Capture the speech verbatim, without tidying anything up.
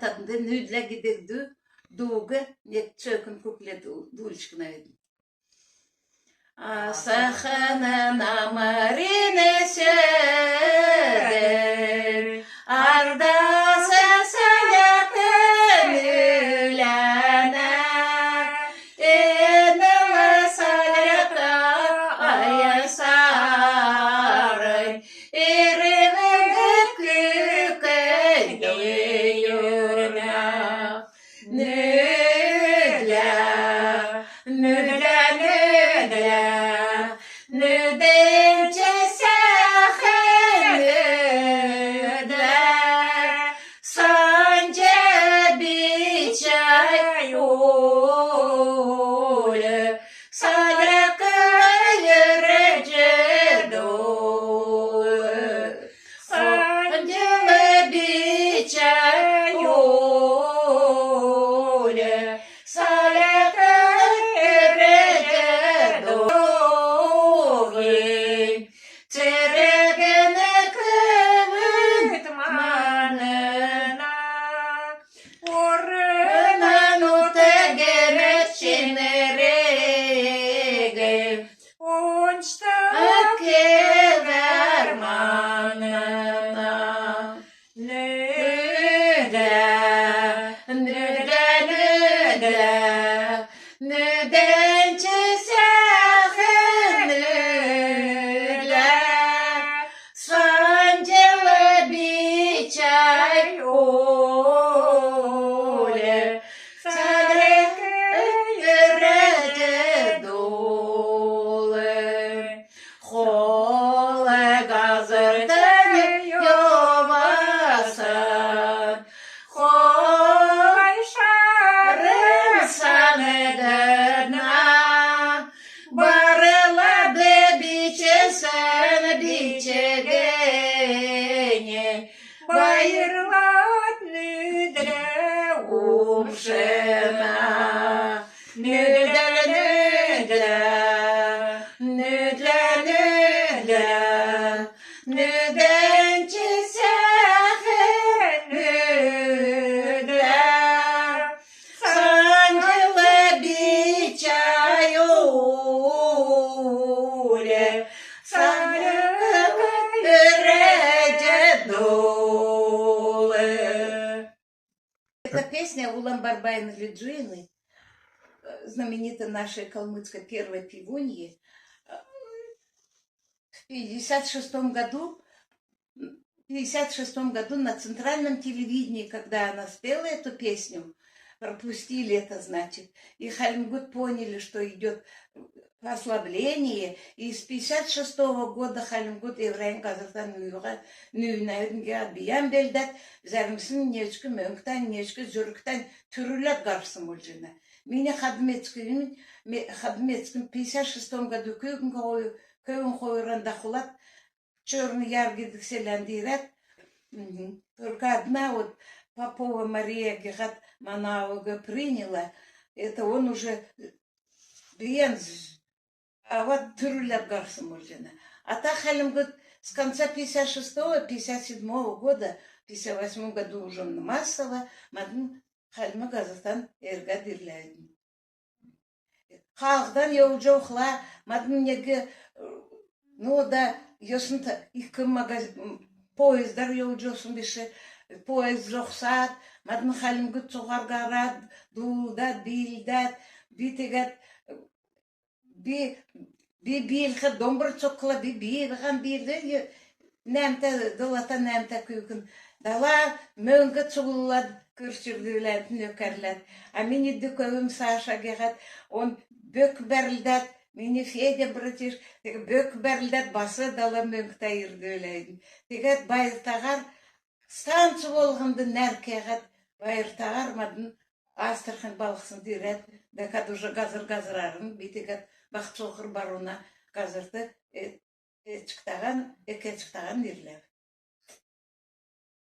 таднд «Нүүдл» гидг дууг нег цөөкн куплет ду-, дуулчкнавидн. Асхн намрин седәд ардас саляк үләнә, энл саляк аясарнь ирмг күүкн йөрнә. Нүүдл, нүүдл, нүүдл, нүүднч сәәхн нүүдл, санҗ бичәй уул, саляк йөрәҗ дуулв. Санҗ бичәй уул, саляк йөрәҗ дуулв. Церегн көвүд мана, орнан утгмн чинриг, ончта кевәр манна. Нүүдл, нүүдл, нүүдл, нүүднч сәәхн нүүдл, санҗ бичәй уул, саляк йөрәҗ дуулв. Хол һазртн йовасн хойшарн сангдна, барлад бичсн бичгинь байрлад нүүдл умшна. Нүүдл, нүүдл, нүүдл, нүүдл, нүүднч сәәхн нүүдл, санҗ бичәй уул, саляк йөрәҗ дуулв. Эта песня Улан Барбаевны Лиджиной, э, знаменитой нашей калмыцкой первой певуньи, э, в пятьдесят шестом году, в пятьдесят шестом году на центральном телевидении, когда она спела эту песню, пропустили это, значит, и хальмгуд поняли, что идёт послабление, и с пятьдесят шестого года хальмгуд эврәннь һазртан нүүһәд, нүүнәвидн гиһәд бийән белдәд, зәрмснь невчк мөңгтән, невчк зүрктән түрүләд һарсн болҗана. Мини хадм эцкнь, ме-, хадм эцкнь пятьдесят шестом году көвүн хой-, көвүн хойран дахулад Чёрный Яр гидг селәнд ирәд, мгм, только одна вот Попова Мария гиһәд мана авиг приняла, это он уже бийән з-, авад түрүләд һарсн болҗана. А так хальмгуд с конца пятьдесят шестого, пятьдесят седьмого года, пятьдесят восьмом году уже массово мадн Хальмг һазртан эргәд ирләвидн. Хаалһдан йовҗ йовхла, мадн нег, э, ну да, йосн та-, ик магаз-, м, поездар йовҗ йовсн биш, поезд зогсад, мадн хальмгуд цуһар һарад, дуулдад, биилдәд, би тегәд, би, би биилхд домбр цокла, би биилһән биилдәд, нәәмтә, долата, нәәмтә күүкн. Дала мөңг цуглулад күрч ирдвләвидн, нөкәрләд. А мини дикүвм Саша гиһәд, он бөк бәрлдәд, мини Федя братиш, тег бөк бәрлдәд бас дала мөңгтә ирдвләвидн. Тегәд байртаһар станц болһнд нәр кеһәд, байртаһар мадн Астрахань балһснд ирәд, дәкәд уже һазр һазрарн, би тегәд Бахчухр баруна һазрт, э, эцктәһән, эк эцктәһән ирләв.